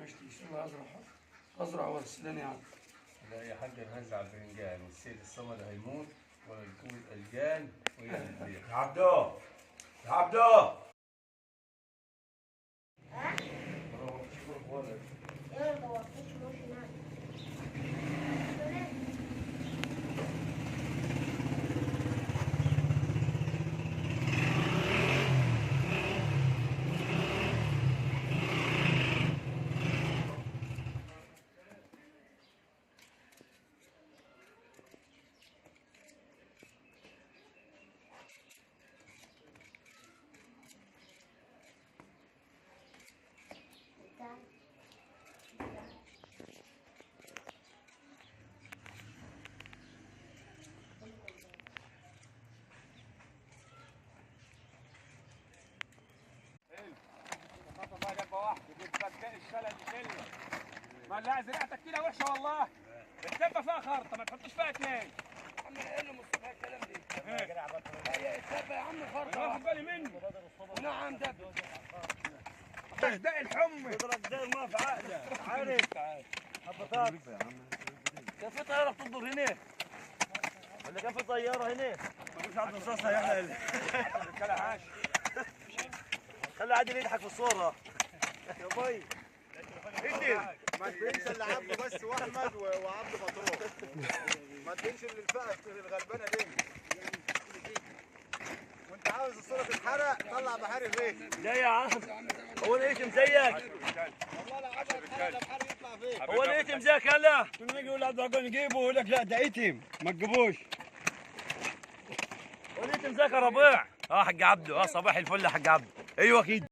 مشتيش. يلا ازرع ازرع ورسلني يا عم. لا يا حاج انا هزرع برنجان والسيد الصمد هيموت ولا الكوز الجان ويا يا عبدو يا عبدو. ما لا زرعتك كده وحشة والله، الدبة فيها خرطه ما تحطش فيها اثنين. عم قال له من الصبح الكلام ده. هي الدبة يا عم خرطه. انا واخد بالي منه. ونعم دبه. دق الحمى. اضرب دق ما في عقله، عارف. حبطات. كان في طيارة بتنظر هنا. ولا كان في طيارة هنا؟ مش عارف رصاصها يحلى. خلي عادل يضحك في الصورة. يا باي. ما تبينش اللي عبده بس واحمد وعبده مطروح. ما تبينش اللي الفئة الغلبانه دي. وانت عاوز الصورة تتحرق طلع بحري فين؟ لا يا عم هو انا ايش مزيك؟ والله لو عبده اتحرق بحري يطلع فين؟ هو انا ايش مزيك هلا؟ كل ما يجي يقول عبد العقل نجيبه يقول لك لا ده ايتم ما تجيبوش. هو انا ايش مزيك يا ربيع؟ اه حق عبده، اه صباح الفل يا حق عبده. ايوه كده.